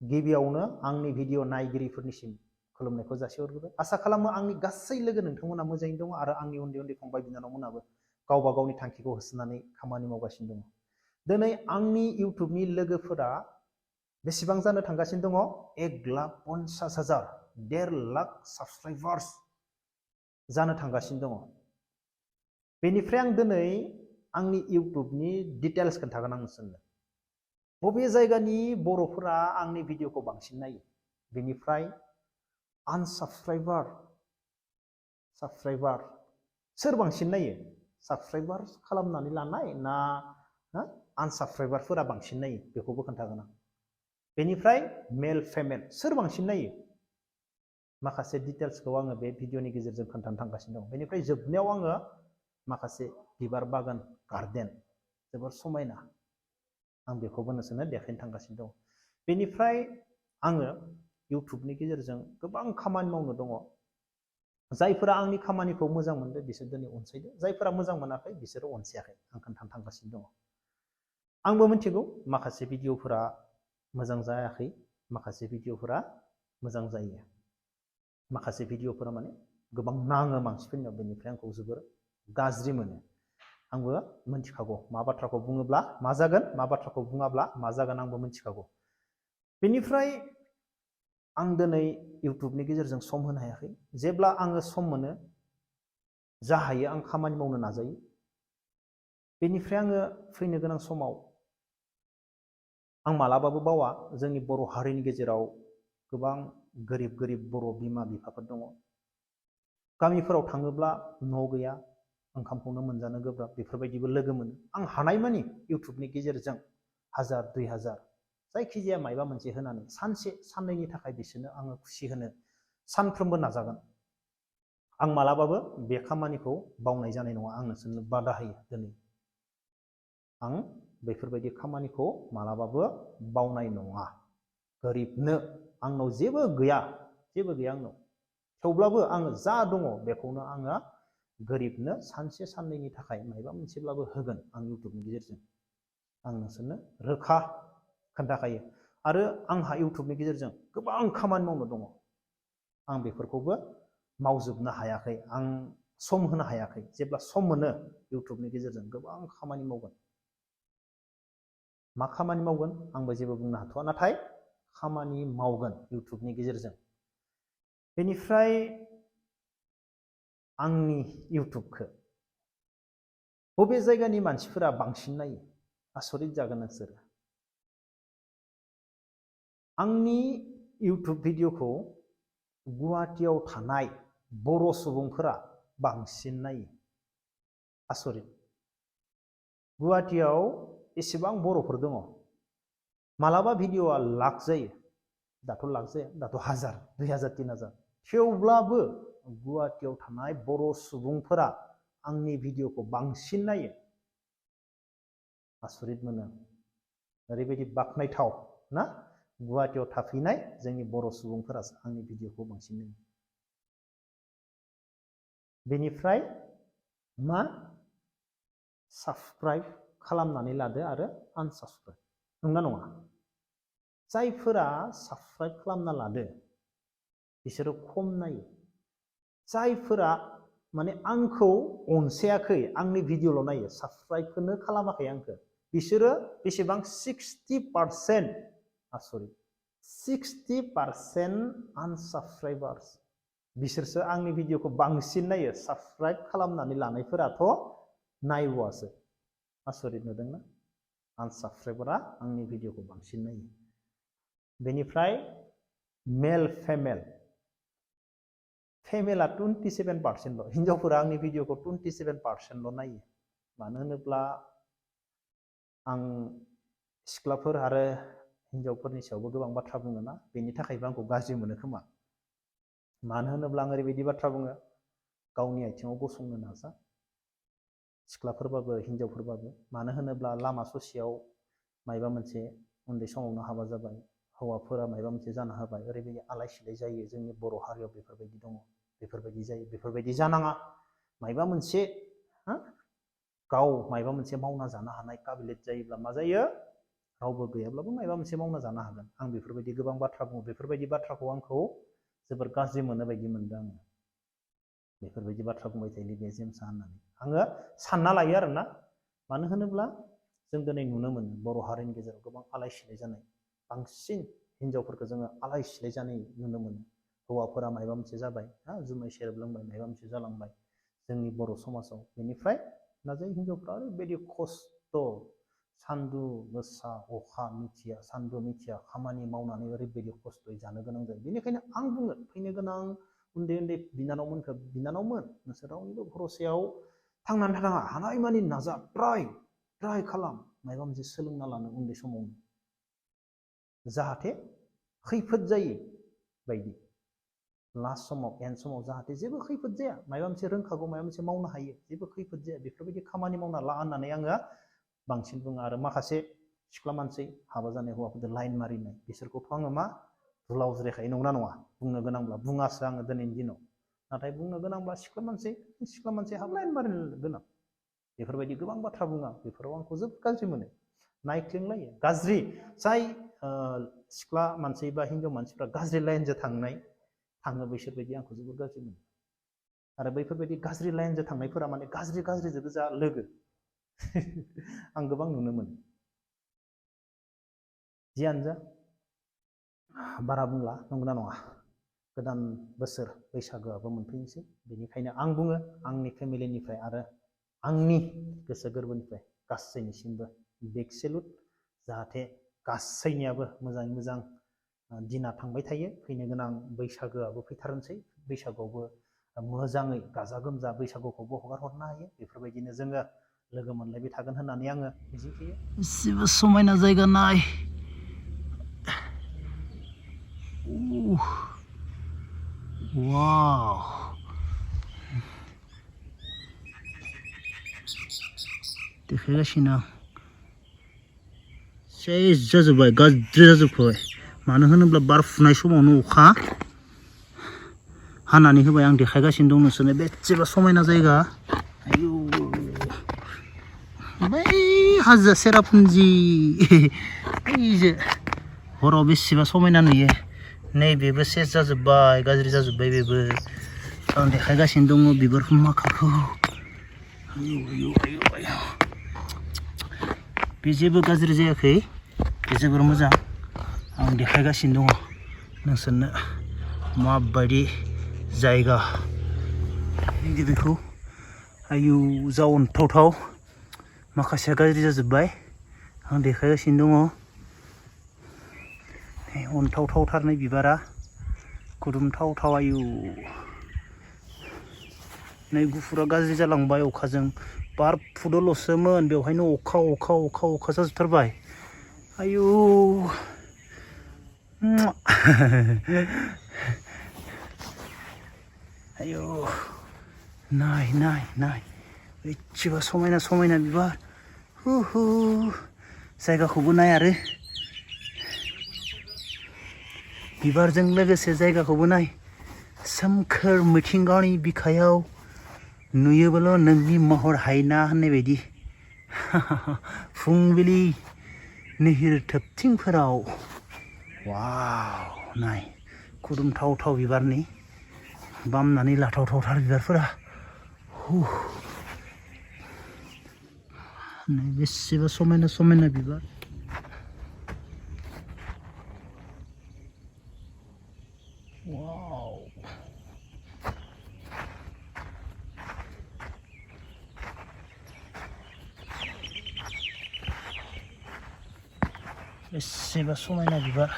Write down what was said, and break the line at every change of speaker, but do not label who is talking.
गिबियावनो आंनि भिडिअ नायगिरिफोरनिसिम खुलुमनायखौ जासिहरग्रोबाय। आसा खालामो आंनि गासै लोगो नोंथांमोना मोजाङैनो दङ आरो आंनि उन्दै उन्दै फंबाय बिनानावमोनाबो गावबा गावनि थांखिखौ होसोनानै खामानि मावगासिनो दङ। दिनै आंनि इउटुबनि लोगोफोरा बेसेबां जानो थांगासिनो दङ? 1,50,000 1.5 लाख साबस्क्राइबार्स जानो थांगासिनो दङ। बेनिफ्राय आं दिनै आंनि इउटुबनि डिटेल्स खोन्थागोन आं नोंसोरनो। बबे जायगानि बर'फोरा आंनि भिडिअखौ बांसिन नायो, बेनिफ्राय साबस्क्राइबार सोर बांसिन नायो? साबस्क्राइबार खालामनानै लानाय ना आनसाबस्क्राइबारफोरा बांसिन नायो बेखौबो खोन्थागोन आं। बेनिफ्राय मेल फेमेल सोर बांसिन नायो? माखासे डिटेल्सखौ आङो बे भिडिअनि गेजेरजों खोन्थानो थांगासिनो दं। बेनिफ्राय जोबनायाव आङो माखासे बिबार बागान गार्डेन जोबोर समायना आं बेखौबो नोंसोरनो देखायनो थांगासिनो दं। बेनिफ्राय आङो इउटुबनि गेजेरजों गोबां खामानि मावनो दङ। जायफोरा आंनि खामानिखौ मोजां मोनदों बिसोर दिनै अनसायदों, जायफोरा मोजां मोनाखै बिसोरो अनसायाखै। आं खोन्थानो थांगासिनो दङ। आंबो मिथिगौ माखासे भिडिअफोरा मोजां जायाखै, माखासे भिडिअफोरा मोजां जायो, माखासे भिडिअफोरा माने गोबां नाङो मानसिफोरनियाव, बेनिफ्राय आंखौ जोबोर गाज्रि मोनो। आंबो मिथिखागौ मा बाथ्राखौ बुङोब्ला मा जागोन, मा बाथ्राखौ बुङाब्ला मा जागोन आंबो मिथिखागौ। बेनिफ्राय आं दिनै इउटुबनि गेजेरजों सम होनो हायाखै। जेब्ला आङो सम मोनो, जा हायो आं खामानि मावनो नाजायो। बेनिफ्राय आङो फैनो गोनां समाव आं मालाबाबो बावा जोंनि बर' हारिनि गेजेराव गोबां गोरिब बर' बिमा बिफाफोर दङ। गामिफोराव थाङोब्ला न' गैया, ओंखामखौनो मोनजानो गोब्राब, बेफोरबायदिबो लोगो मोनो। आं हानायमानि इउटुबनि गेजेरजों 1000 2000 जायखिजाया मायबा मोनसे होनानै सानसे साननैनि थाखाय बिसोरनो आङो खुसि होनो सानफ्रोमबो नाजागोन। आं मालाबाबो बे खामानिखौ बावनाय जानाय नङा। आं नोंसोरनो बादा होयो दिनै। आं बेफोरबायदि खामानिखौ मालाबाबो बावनाय नङा। गोरिबनो आंनाव जेबो गैया आंनाव, थेवब्लाबो आङो जा दङ बेखौनो आङो गोरिबनो सानसे साननैनि थाखाय मायबा मोनसेब्लाबो होगोन आं इउटुबनि गेजेरजों। आं नोंसोरनो रोखा खोन्थाखायो। आरो आंहा इउटुबनि गेजेरजों गोबां खामानि मावनो दङ। आं बेफोरखौबो मावजोबनो हायाखै, आं सम होनो हायाखै। जेब्ला सम मोनो इउटुबनि गेजेरजों गोबां खामानि मावगोन। मा खामानि मावगोन आंबो जेबो बुंनो हाथ'वा, नाथाय खामानि मावगोन इउटुबनि गेजेरजों। बेनिफ्राय आंनि इउटुबखौ बबे जायगानि मानसिफोरा बांसिन नायो? आसरित जागोन नोंसोरो। आंनि इउटुब भिडिअखौ गुवाहाटीयाव थानाय बर' सुबुंफोरा बांसिन नायो। आसरित। गुवाहाटीयाव एसेबां बर'फोर दङ। मालाबा भिडिअआ लाख जायो, दाथ' लाख जाया, दाथ' 1000 2000 3000। थेवब्लाबो गुवाहाटीयाव थानाय बर' सुबुंफोरा आंनि भिडिअखौ बांसिन नायो। आसरित मोनो। ओरैबायदि बाख्नायथाव ना? गुवाहाटीयाव थाफैनाय जोंनि बर' सुबुंफोरासो आंनि भिडिअखौ बांसिन नायो। बेनिफ्राय मा? साबस्क्राइब खालामनानै लादो आरो आनसाबस्क्राइब। नंगौना नङा? जायफोरा साबस्क्राइब खालामना लादो बिसोरो खम नायो। जायफोरा माने आंखौ अनसायाखै, आंनि भिडिअल' नायो, साबस्क्राइबखौनो खालामाखै आंखौ, बिसोरो बेसेबां? 60%। आसरित। 60% आनसाबस्क्राइबार्स। बिसोरसो आंनि भिडिअखौ बांसिन नायो। साबस्क्राइब खालामनानै लानायफोराथ' नायबावासो। आसरित नुदोंना? आनसाबस्क्राइबारा आंनि भिडिअखौ बांसिन नायो। बेनिफ्राय मेल फेमेल। फेमेला 27%ल'। हिन्जावफोरा आंनि भिडिअखौ 27%ल' नायो। मानो होनोब्ला आं सिख्लाफोर आरो हिन्जावफोरनि सायावबो गोबां बाथ्रा बुङो ना, बेनि थाखायबो आंखौ गाज्रि मोनो खोमा। मानो होनोब्ला आं ओरैबायदि बाथ्रा बुङो, गावनि आथिङाव गसंनो नाजा, सिख्लाफोरबाबो हिन्जावफोरबाबो। मानो होनोब्ला लामा ससेयाव मायबा मोनसे उन्दै समावनो हाबा जाबाय, हौवाफोरा मायबा मोनसे जाना होबाय, ओरैबायदि आलाय सिलाय जायो। जोंनि बर' हारियाव बेफोरबायदि दङ, बेफोरबायदि जायो, बेफोरबायदि जानाङा। मायबा मोनसे गाव मायबा मोनसे मावना जानो हानाय काबिलियत जायोब्ला मा जायो? रावबो गैयाब्लाबो माबा मोनसे मावना जानो हागोन आं बेफोरबायदि गोबां बाथ्रा बुङो बेफोरबायदि बाथ्राखौ आंखौ जोबोर गाज्रि मोनो बायदि मोनदों आङो बेफोरबायदि बाथ्रा बुंबाय थायो बे जेम्सआ होननानै आङो सानना लायो आरोना मानो होनोब्ला जों दिनै नुनो मोनो बर' हारिनि गेजेराव गोबां आलाय सिलाय जानाय बांसिन हिनजावफोरखौ जोङो आलाय सिलाय जानाय नुनो मोनो हौवाफोरा माबा मोनसे जाबाय जुमाय सेरेब लोंबाय माबा मोनसे जालांबाय जोंनि बर' समाजाव बेनिफ्राय मा जायो हिनजावफ्रा ओरैबायदि खस्थ' सान्दुं गोसा अखा मिथिया सान्दुं मिथिया खामानि मावनानै ओरैबायदि खस्थ'यै जानो गोनां जायो बेनिखायनो आं बुङो फैनो गोनां उन्दै उन्दै बिनानावमोन नोंसोर रावनिबो भरसायाव थांनानै थानाङा हानायमानि नाजा ट्राइ खालाम माबा मोनसे सोलोंना लानो उन्दै समावनो जाहाथे खैफोद जायो बायदि लास्ट समाव एन्ड समाव जाहाथे जेबो खैफोद जाया माबा मोनसे रोंखागौ माबा मोनसे मावनो हायो जेबो खैफोद जाया बेफोरबायदि खामानि मावना ला होननानै आङो बांसिन बुङो आरो माखासे सिख्ला मानसि हाबा जानाय हौवाफोरजों लाइन मारिनाय बिसोरखौथ' आङो मा बुलाव ज्रेखायो नंगौना नङा बुंनो गोनांब्ला बुङासो आङो दिनैनि दिनाव नाथाय बुंनो गोनांब्ला सिख्ला मानसि हाब लाइन मारिनो गोनां बेफोरबायदि गोबां बाथ्रा बुङा बेफोराव आंखौ जोबोद गाज्रि मोनो नायख्लेंलायो गाज्रि जाय सिख्ला मानसि बा हिनजाव मानसिफ्रा गाज्रि लाइनजों थाङो बैसोरबायदि आंखौ जोबोद गाज्रि मोनो आरो बैफोरबायदि गाज्रि लाइनजों थांनायफोरा माने गाज्रिजों गोजा लोगो आं गोबां नुनो मोनो जियानो जा बारा बुंला नंगौना नङा गोदान बोसोर बैसागोआबो मोनफैनोसै बेनिखायनो आं बुङो आंनि फेमिलिनिफ्राय आरो आंनि गोसो गोरबोनिफ्राय गासैनिसिमबो बिग सेलुट जाहाथे गासैनियाबो मोजाङै मोजां दिना थांबाय थायो फैनो गोनां बैसागोआबो फैथारनोसै बैसागोआवबो मोजाङै गाजा गोमजा बैसागुखौबो हगार हरनो हायो बेफोरबायदिनो जोङो लोगो मोनलायबाय थागोन होननानै आङो मिजिंथियो एसेबो समायना जायगा नाय वाव देखायगासिनो आं सेस जाजोब्बाय गाज्रि जाजोबबाय मानो होनोब्ला बार फुनाय समावनो अखा हानानै होबाय आं देखायगासिनो दं नोंसोरनो बेसेबा समायना जायगा आयौ बै हाजो सेरापुन्जि ओइजे हराव बेसेबा समायना नुयो नैबेबो सेस जाजोब्बाय गाज्रि जाजोब्बाय बेबो आं देखायगासिनो दङ बिबारफोर माखाखौ आयौ बे जेबो गाज्रि जायाखै बे जोबोर मोजां आं देखायगासिनो दङ नोंसोरनो माबायदि जायगा बेखौ आयौ जावनथावथाव माखासेया गाज्रि जाजोब्बाय आं देखायगासिनो दङ अनथावथावथारनाय बिबारा गुदुमथावथाव आयौ नै गुफुरा गाज्रि जालांबाय अखाजों बार फुदोल'सोमोन बेवहायनो अखा जाजोबथारबाय आयौ आयौ नाय एसेबा समायना बिबार जायगाखौबो नाय आरो बिबारजों लोगोसे जायगाखौबो नाय सोमखोर मिथिंगानि बिखायाव नुयोबोल' नोंनि महर हायना होननाय बायदि फुंबिलि निहिर थोबथिंफोराव वाव नाय खुदुमथावथाव बिबारनि बामनानै लाथावथावथार बिबारफोरा बेसेबा समायना बिबार वाव बेसेबा समायना बिबार